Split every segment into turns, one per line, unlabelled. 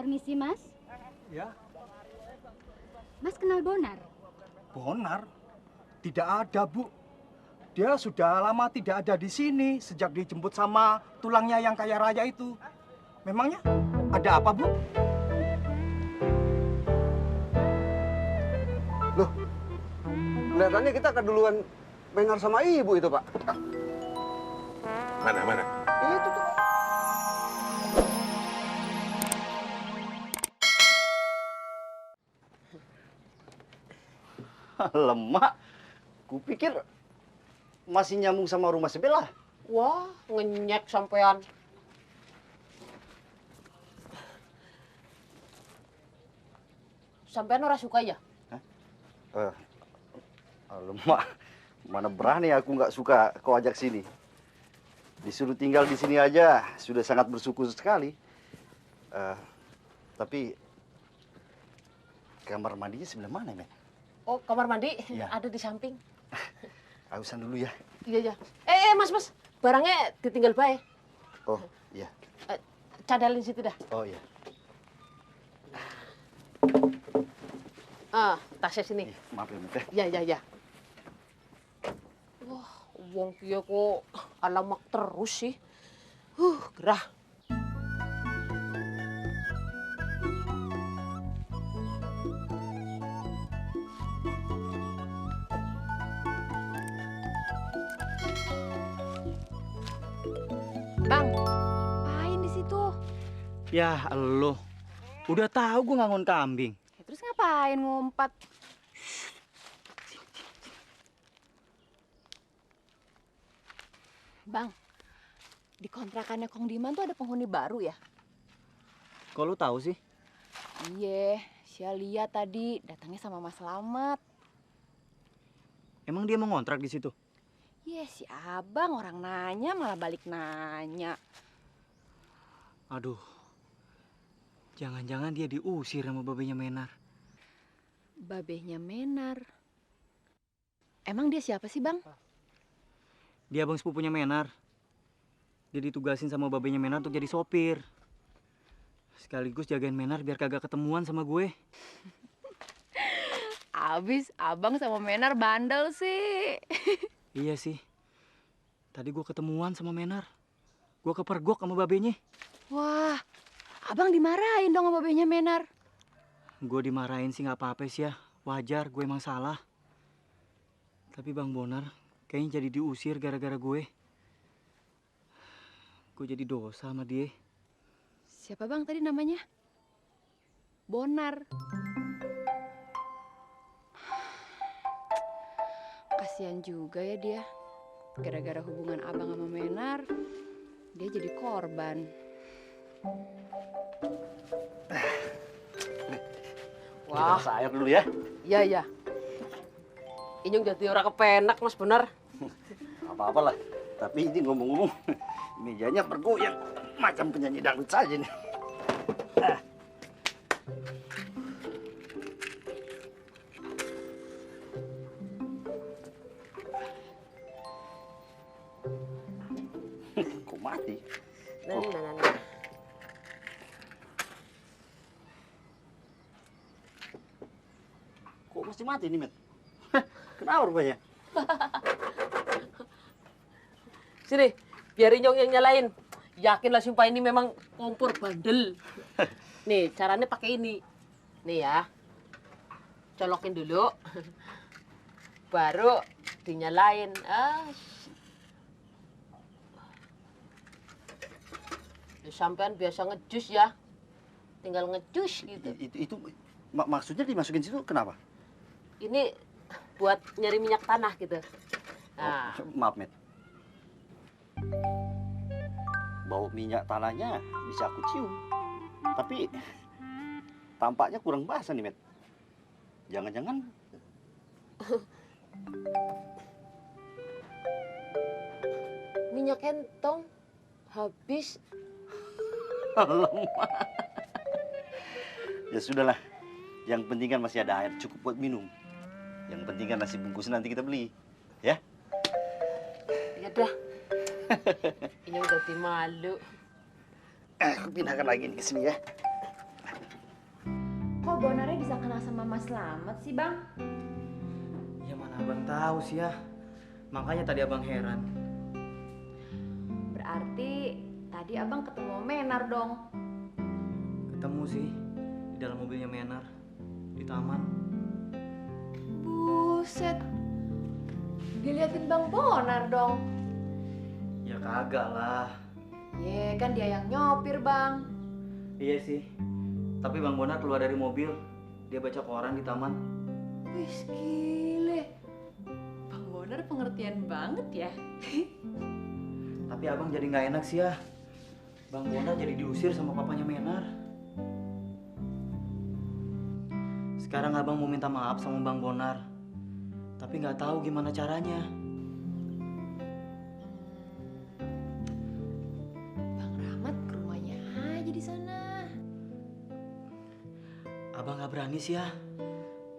Permisi, Mas.
Ya,
Mas kenal Bonar?
Bonar? Tidak ada, Bu. Dia sudah lama tidak ada di sini sejak dijemput sama tulangnya yang kaya raya itu. Memangnya ada apa, Bu?
Loh, kelihatannya kita keduluan Benar sama ibu itu, Pak.
Mana?
Itu tuh.
Lemak. Kupikir masih nyambung sama rumah sebelah.
Wah, ngenyek sampean. Sampean ora suka ya?
Lemak. Mana berani aku nggak suka kau ajak sini. Disuruh tinggal di sini aja sudah sangat bersyukur sekali. Tapi kamar mandinya sebelah mana, Men?
Oh, kamar mandi
Iya.
ada di samping.
Ausan dulu ya.
Iya. Mas. Barangnya ditinggal bae.
Oh, iya.
Cadalin situ dah.
Oh, iya.
Tasnya sini.
Maaf ya, Met.
Iya. Wah, wong kieu kok alamak terus sih. Gerah.
Bang, ngapain di situ?
Ya, elo. Udah tahu gue ngangon kambing.
Ya, terus ngapain ngumpat? Bang, di kontrakannya Kong Diman tuh ada penghuni baru ya?
Kok lu tahu sih?
Iya, saya lihat tadi datangnya sama Mas Slamet.
Emang dia mau ngontrak di situ?
Iya, si abang orang nanya malah balik nanya.
Aduh. Jangan-jangan dia diusir sama babenya Menar.
Babehnya Menar. Emang dia siapa sih, Bang?
Dia abang sepupunya Menar. Dia ditugasin sama babenya Menar untuk jadi sopir. Sekaligus jagain Menar biar kagak ketemuan sama gue.
Abis abang sama Menar bandel sih.
Iya sih. Tadi gue ketemuan sama Menar. Gue kepergok sama babenya.
Wah, abang dimarahin dong sama babehnya Menar.
Gue dimarahin sih nggak apa-apa sih ya. Wajar, gue emang salah. Tapi Bang Bonar kayaknya jadi diusir gara-gara gue. Gue jadi dosa sama dia.
Siapa bang tadi namanya? Bonar. Kasihan juga ya dia. Gara-gara hubungan abang sama Menar, dia jadi korban.
Wah,
Kita air dulu ya.
iya. Inyong jadi orang kepenak, Mas, bener.
Apa-apalah. Tapi ini ngomong-ngomong, mejanya bergoyang macam penyanyi dangdut saja nih. Kok mati?
Nah.
Kok masih mati nih, Met? Kenapa rupanya?
Sini, biar Inyong yang nyalain. Yakinlah sumpah ini memang kompor bandel. Nih, caranya pakai ini. Nih ya. Colokin dulu. Baru dinyalain. Sampean biasa ngejus ya. Tinggal ngejus gitu.
Itu maksudnya dimasukin situ kenapa?
Ini buat nyari minyak tanah gitu. Nah,
Maaf, Met. Bau minyak tanahnya bisa aku cium. Tapi tampaknya kurang basah nih, Met. Jangan-jangan
minyak kentong habis.
lemah. Ya sudahlah. Yang penting kan masih ada air cukup buat minum. Yang penting kan nasi bungkus nanti kita beli. Ya?
Ya dah. Ini udah malu.
Aku pindahkan lagi nih ke sini ya.
bisa kenal sama Mas Slamet sih, Bang?
Ya mana abang tahu sih ya. Makanya tadi abang heran.
Berarti tadi abang ketemu Menar dong.
Ketemu sih di dalam mobilnya Menar di taman.
Buset. Diliatin Bang Bonar dong.
Ya kagak lah.
Ye, kan dia yang nyopir, Bang.
Iya sih. Tapi Bang Bonar keluar dari mobil, dia baca koran di taman.
Wih, gile. Bang Bonar pengertian banget ya.
Tapi abang jadi nggak enak sih ya. Bang Bonar jadi diusir sama papanya Menar. Sekarang abang mau minta maaf sama Bang Bonar. Tapi nggak tahu gimana caranya.
Bang Rahmat ke rumahnya aja di sana.
Abang nggak berani sih ya.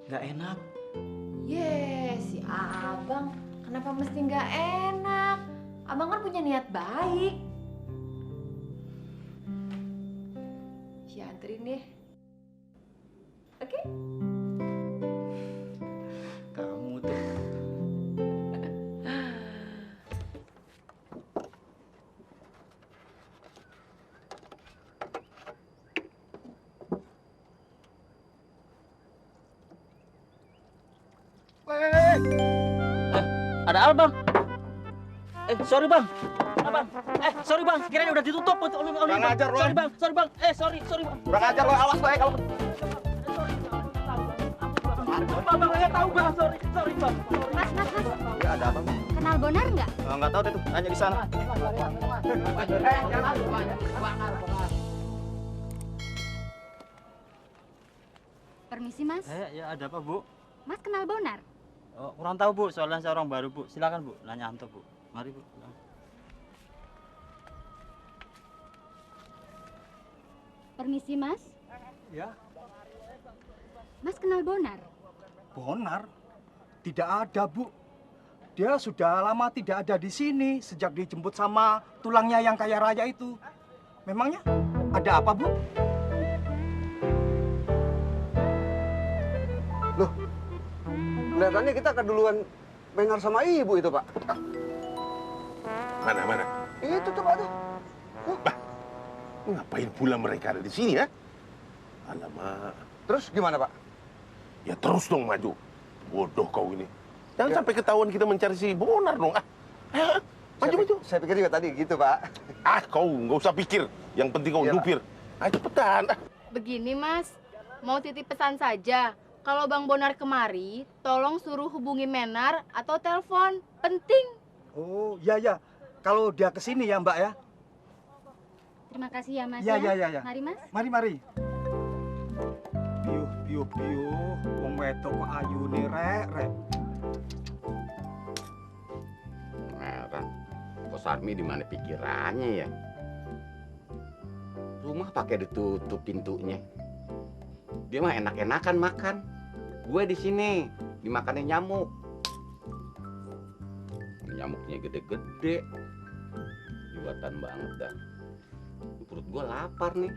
Nggak enak.
Ye, si abang kenapa mesti nggak enak? Abang kan punya niat baik. Si anterin deh. Oke?
Kamu tuh. Ada apa bang? Sorry bang. Abang. Sorry bang. Kirain udah ditutup untuk oleh
Kurang
bang.
ajar, lo.
Sorry bang. Sorry bang. Sorry bang.
Kurang ajar lo, awas lo ya kalau...
Bang, nggak tahu bang. Sorry bang.
Mas.
Ya ada apa?
Kenal Bonar nggak?
Nggak tahu deh tuh, hanya di sana.
Permisi Mas.
Ya ada apa bu?
Mas kenal Bonar?
Oh, kurang tahu bu, soalnya saya orang baru bu. Silakan bu, nanya antum bu. Mari bu.
Permisi Mas.
Ya,
Mas kenal Bonar?
Bonar? Tidak ada, Bu. Dia sudah lama tidak ada di sini sejak dijemput sama tulangnya yang kaya raya itu. Memangnya ada apa, Bu?
Loh, kelihatannya kita keduluan Menar sama ibu itu, Pak.
Mana?
Itu tuh, Pak, tuh.
Ngapain pula mereka ada di sini, ya? Alamak.
Terus gimana, Pak?
Ya terus dong maju. Bodoh kau ini. Jangan sampai ketahuan kita mencari si Bonar dong. Maju.
Saya pikir juga tadi gitu, Pak.
Kau nggak usah pikir. Yang penting kau
Iya, Pak.
nyupir. Cepetan.
Begini Mas, mau titip pesan saja. Kalau Bang Bonar kemari, tolong suruh hubungi Menar atau telepon. Penting.
Oh, ya. Kalau dia ke sini ya, Mbak ya.
Terima kasih ya Mas
Ya.
Mari Mas.
Mari. Piuh. Wong wedok kok ayune rek.
Heran, Bos Armi di mana pikirannya ya? Rumah pakai ditutup pintunya. Dia mah enak-enakan makan. Gue di sini dimakannya nyamuk. Nyamuknya gede-gede. Buatan banget dah. Perut gue lapar nih.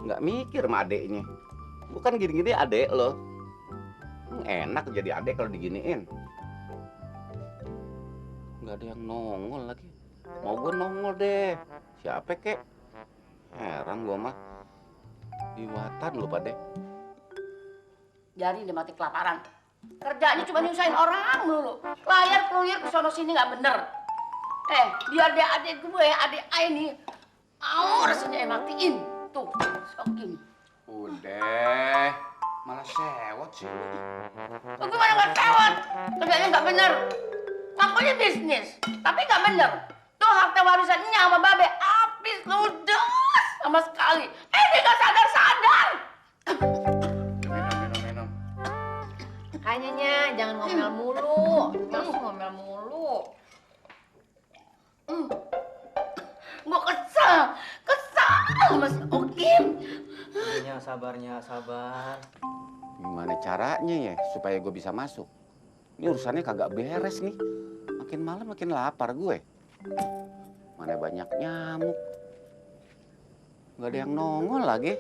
Nggak mikir sama adeknya. Bukan gini-gini adek lo. Enak jadi adek kalau diginiin. Nggak ada yang nongol lagi. Mau gue nongol deh. Siapa kek? Heran gue mah. Iwatan lu pada.
Jadi dia mati kelaparan. Kerjanya cuma nyusahin orang mulu. Layar peluyir ke sono sini nggak bener. Biar dia adik gue, adik Ai nih. Rasanya matiin. Tuh, sokin.
Udah. Malah sewot sih.
Gue mana nggak sewot. Kerjanya nggak bener. Ngakunya bisnis, tapi nggak bener. Tuh harta warisannya sama Babe habis ludes sama sekali. Dia nggak sadar-sadar.
Minum.
Kayaknya jangan ngomel mulu. Terus ngomel mulu.
Gue kesel sama si Okim.
Sabar.
Gimana caranya ya supaya gue bisa masuk? Ini urusannya kagak beres nih. Makin malam makin lapar gue. Mana banyak nyamuk. Nggak ada yang nongol lagi.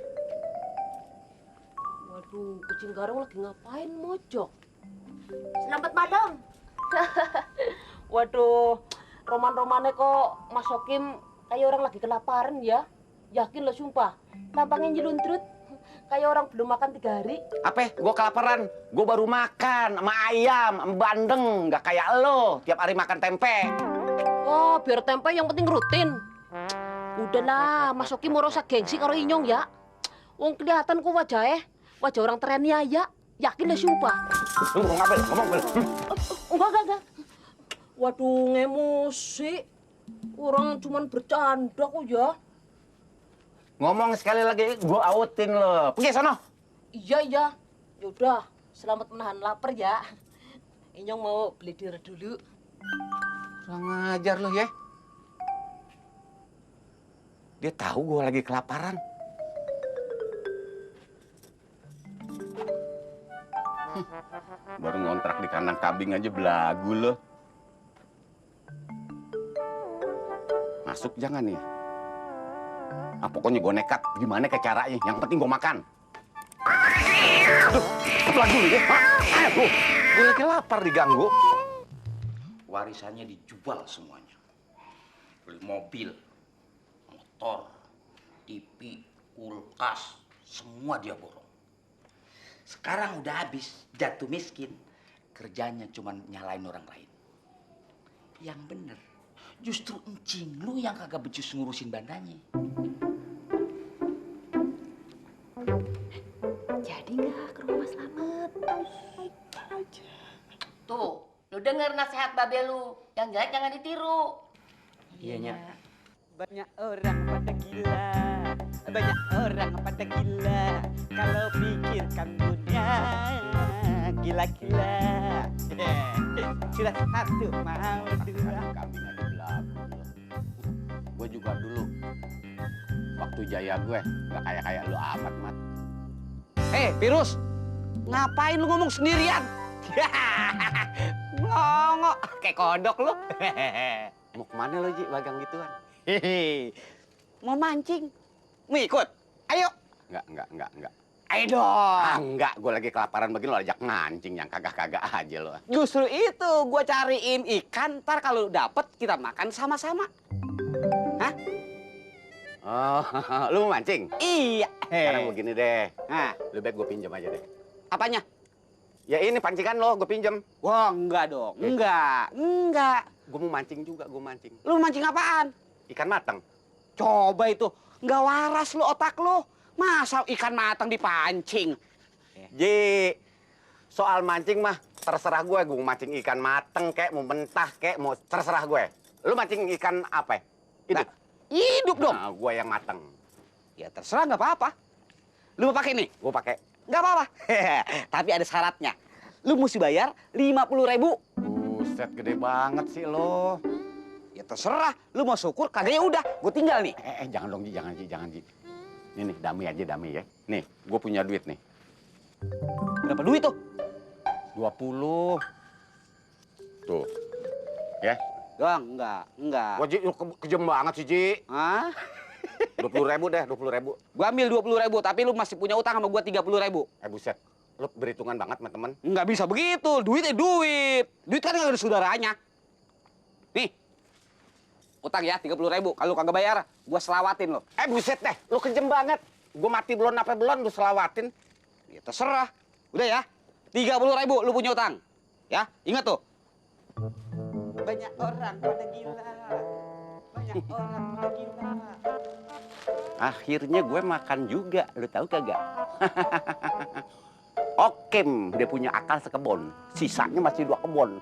Aduh, kucing garong lagi ngapain mojok? Selamat malam. Waduh, roman-romannya kok Mas Sokim kayak orang lagi kelaparan ya? Yakin lo sumpah, tampangnya nyeluntrut kayak orang belum makan 3 hari.
Apa? Gue kelaparan. Gue baru makan sama ayam, sama bandeng. Nggak kayak lo, tiap hari makan tempe.
Oh, biar tempe yang penting rutin. Udahlah, Mas Sokim mau rusak gengsi karo Inyong ya. Wong kelihatan kok wajah orang terenia ya. Yakin lo sumpah.
Lu ngomong apa? Ngomong apa?
Enggak. Waduh, emosi. Orang cuman bercanda kok ya.
Ngomong sekali lagi, gue outin lo. Pergi sono.
Iya. Yaudah, selamat menahan lapar ya. Inyong mau beli diri dulu.
Kurang ajar lo ya. Dia tahu gue lagi kelaparan. Baru ngontrak di kandang kambing aja belagu lo. Masuk jangan nih. Ah, pokoknya gue nekat. Gimana ke caranya? Yang penting gue makan. Aduh, belagu lu ya. Aduh, gue lagi lapar diganggu. Warisannya dijual semuanya. Beli mobil, motor, TV, kulkas, semua dia borong. Sekarang udah habis, jatuh miskin. Kerjanya cuma nyalain orang lain. Yang bener, justru encing lu yang kagak becus ngurusin bandanya.
Jadi nggak ke rumah Slamet? Tuh, lu denger nasihat babe lu. Yang jelek jangan ditiru.
Iya, Nya.
Banyak orang pada gila, banyak orang pada gila. Kalau pikirkan dunia gila-gila. Sudah satu mau dua.
Kambing aja belagu. Gue juga dulu waktu jaya gue nggak kayak lu amat, Mat.
Virus, ngapain lu ngomong sendirian? Ngongok kayak kodok lu.
Mau kemana lo, Ji, bagang gituan?
Mau mancing, mau ikut? Ayo.
Enggak.
Ayo dong.
Enggak, gue lagi kelaparan begini lo ajak mancing yang kagak-kagak aja lo.
Justru itu gue cariin ikan, ntar kalau dapet kita makan sama-sama. Hah?
Oh, lu mau mancing?
Iya.
Sekarang begini deh.
Nah,
Lebih baik gue pinjam aja deh.
apanya?
Ya ini pancingan lo, gue pinjam.
Wah, enggak dong. Enggak.
Gue mau mancing juga, gue mancing.
Lu mancing apaan?
Ikan mateng.
Coba itu. Nggak waras lu otak lu. Masa ikan matang dipancing?
Ji, soal mancing mah terserah gue. Gue mau mancing ikan mateng kek, mau mentah kek, mau terserah gue. Lu mancing ikan apa? Hidup?
Hidup dong.
Nah, gue yang mateng.
Ya terserah, nggak apa-apa. Lu mau pakai nih?
Gue pakai.
Nggak apa-apa. Tapi ada syaratnya. Lu mesti bayar 50.000.
Buset, gede banget sih lo.
Ya terserah. Lu mau syukur, kagak ya udah. Gue tinggal nih.
Jangan dong, Ji. Jangan, Ji. Nih, damai aja, damai ya. Nih, gue punya duit nih.
Berapa duit tuh?
20. Tuh. Ya?
Enggak.
Wah, Ji, lu kejem banget sih, Ji.
Hah?
20.000 deh, 20.000.
Gua ambil 20.000, tapi lu masih punya utang sama gua 30.000.
Buset. Lu berhitungan banget sama temen.
Nggak bisa begitu. Duit duit. Duit kan nggak ada saudaranya. Nih. Utang ya 30.000. Kalau kagak bayar, gua selawatin lo.
Buset deh. Lu kejem banget. Gua mati belum apa belum lu selawatin.
Ya terserah. Udah ya. 30.000 lu punya utang. Ya, ingat tuh. Banyak orang pada gila. Banyak orang pada gila.
Akhirnya gue makan juga, lu tahu kagak? Okem, dia punya akal sekebon, sisanya masih 2 kebon.